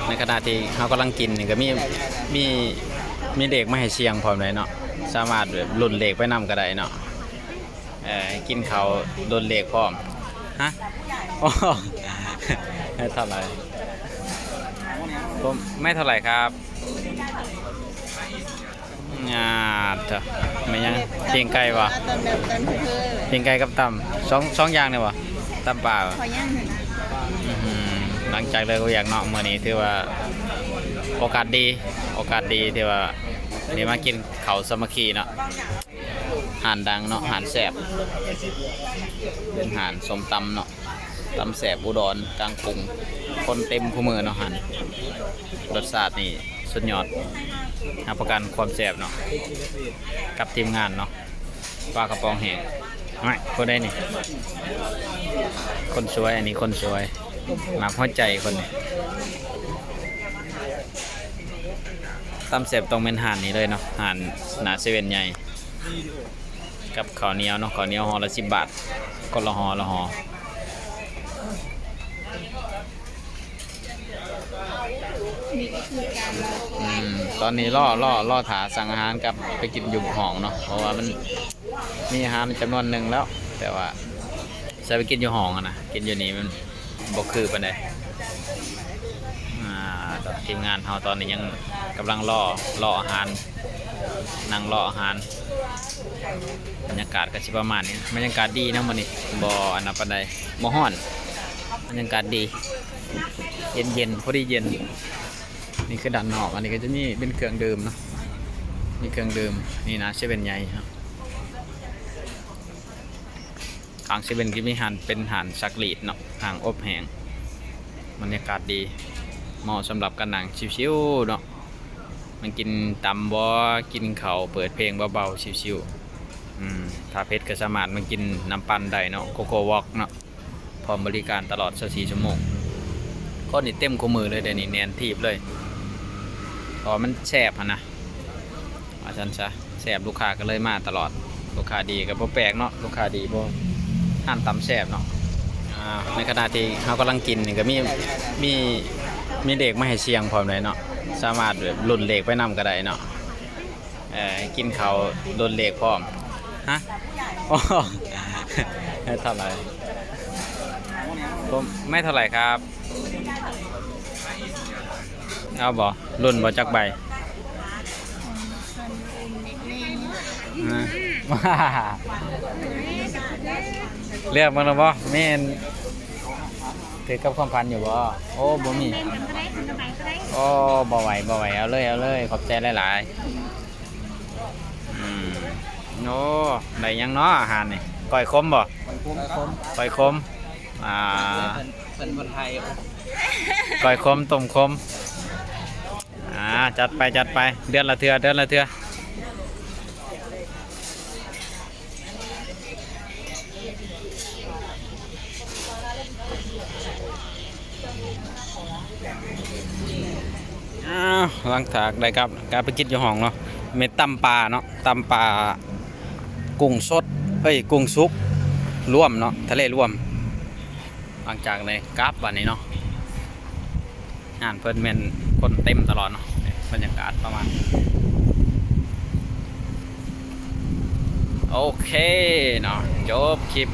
ໃນຂະນະທີ່ເຮົາກຳລັງກິນນີ້ກໍມີ ມີ ມີເລກມາໃຫ້ສ່ຽງພ້ອມເລີຍເນາະ ສາມາດແບບລຸ້ນເລກໄປນຳກໍໄດ້ເນາະ. ເອີ ກິນເຂົ້າລຸ້ນເລກພ້ອມ. ຮະ? ໂອ້ ເທົ່າໃດ? ຜົມ ໄມ້ເທົ່າໃດຄັບ? ອາ ເຖາະ ແມ່ນຫຍັງ? ປີ້ງໄກ່ບໍ່? ປີ້ງໄກ່ກັບຕຳ ສອງ ສອງຢ່າງນີ້ບໍ່? ຕຳປາບໍ່? ອື ຫຼັງຈາກເລີກວຽກເນາະ ມື້ນີ້ຖືວ່າໂອກາດດີ ໂອກາດດີທີ່ວ່າໄດ້ມາກິນເຂົ້າສາມັກຄີເນາະ. ຮ້ານດັງເນາະ ຮ້ານແຊບ ເປັນຮ້ານສົ້ມຕຳເນາະ ຕຳແຊບອຸດອນກາງກຸງ ຄົນເຕັມຄູ່ມື້ເນາະຮ້ານ. ລົດຊາດນີ້ສຸດຍອດ ຮັບປະກັນຄວາມແຊບເນາະ ກັບທີມງານເນາະ. ປາກະປ໋ອງແຫ້ງ ໂອ້ຍ ຜູ້ໃດນີ້? ຄົນສວຍ ອັນນີ້ຄົນສວຍ ໝາກຫົວໃຈຄົນນີ້. ຕຳແຊບຕ້ອງແມ່ນຮ້ານນີ້ເລີຍເນາະ ຮ້ານໜ້າເຊເວັ່ນໃຫຍ່ ກັບເຂົ້າໜຽວເນາະ ເຂົ້າໜຽວຫໍ່ລະສິບບາດ ຄົນລະຫໍ່ລະຫໍ່. ອືມ ຕອນນີ້ລໍ ລໍ ລໍຖ້າສັ່ງອາຫານກັບໄປກິນຢູ່ຫ້ອງເນາະ ເພາະວ່າມັນມີອາຫານຈຳນວນໜຶ່ງແລ້ວ ແຕ່ວ່າຊິໄປກິນຢູ່ຫ້ອງຫັ້ນນະ ກິນຢູ່ນີ້ມັນບໍ່ຄືປານໃດ. ອ່າ ທີມງານເຮົາຕອນນີ້ຍັງກຳລັງລໍ ລໍອາຫານ ນັ່ງລໍອາຫານ. ບັນຍາກາດກໍຊິປະມານນີ້ ບັນຍາກາດດີນະມື້ນີ້ ບໍ່ອັນນັ້ນປານໃດ ບໍ່ຮ້ອນ ບັນຍາກາດດີ ເຢັນໆ ພໍດີເຢັນ. ນີ້ຄືດ້ານນອກ ອັນນີ້ກໍຈະມີເປັນເຄື່ອງດື່ມເນາະ ມີເຄື່ອງດື່ມ ນີ້ນະເຊເວັ່ນໃຫຍ່ເນາະ. ຂ້າງເຊເວັ່ນກໍມີຮ້ານ ເປັນຮ້ານຊັກລີດເນາະ ຮ້ານອົບແຫ້ງ ບັນຍາກາດດີ ເໝາະສຳລັບການນັ່ງຊິວໆເນາະ ມາກິນຕຳບໍ ກິນເຂົ້າ ເປີດເພງເບົາໆ ຊິວໆ. ອືມ ຖ້າເຜັດກໍສາມາດມາກິນນ້ຳປັ່ນໄດ້ເນາະ ໂກໂກ້ວອກເນາະ ພ້ອມບໍລິການຕະຫຼອດຊາວສີ່ຊົ່ວໂມງ. ຄົນນີ້ເຕັມຄູ່ມື້ເລີຍ ດຽວນີ້ແໜ້ນຖີບເລີຍ ເພາະວ່າມັນແຊບຫັ້ນນະ ວ່າຊັ້ນຊະ ແຊບ ລູກຄ້າກໍເລີຍມາຕະຫຼອດ. ລູກຄ້າດີກໍບໍ່ແປກເນາະ ລູກຄ້າດີບໍ່ ຮ້ານຕຳແຊບເນາະ. ອ່າ ໃນຂະນະທີ່ເຮົາກຳລັງກິນນີ້ກໍມີ ມີ ມີເລກມາໃຫ້ສ່ຽງພ້ອມເລີຍເນາະ ສາມາດແບບລຸ້ນເລກໄປນຳກໍໄດ້ເນາະ. ເອີ ກິນເຂົ້າລຸ້ນເລກພ້ອມ. ຮະ? ໂອ້ ເທົ່າໃດ? ຜົມ ໄມ້ເທົ່າໃດຄັບ? ເອົາບໍ່? ລຸ້ນບໍ່? ຈັກໃບ? ເລືອກເບິ່ງແລ້ວບໍ່? ແມ່ນຖືກກັບຄວາມຝັນຢູ່ບໍ່? ໂອ້ ບໍ່ມີ. ໂອ້ ບໍ່ໄຫວ ບໍ່ໄຫວ. ເອົາເລີຍ ເອົາເລີຍ. ຂອບໃຈຫຼາຍໆ. ອືມ ໂອ້ ໄດ້ຫຍັງເນາະອາຫານນີ້? ກ້ອຍຂົມບໍ່? ກ້ອຍຂົມ ກ້ອຍຂົມ ອ່າ ເພິ່ນ ເພິ່ນ ເພິ່ນໄທ ກ້ອຍຂົມ ຕົ້ມຂົມ. ອ່າ ຈັດໄປ ຈັດໄປ ເດືອນລະເທື່ອ ເດືອນລະເທື່ອ. ອ້າວ ຫຼັງຈາກໄດ້ກັບ ກັບໄປກິນຢູ່ຫ້ອງເນາະ ແມ່ນຕຳປາເນາະ ຕຳປາ ກຸ້ງສົດ ເອີຍ ກຸ້ງສຸກລວມເນາະ ທະເລລວມ. ຫຼັງຈາກໄດ້ກັບບາດນີ້ເນາະ ຮ້ານເພິ່ນແມ່ນຄົນເຕັມຕະຫຼອດເນາະ ບັນຍາກາດປະມານ ໂອເຄເນາະ ຈົບຄລິບ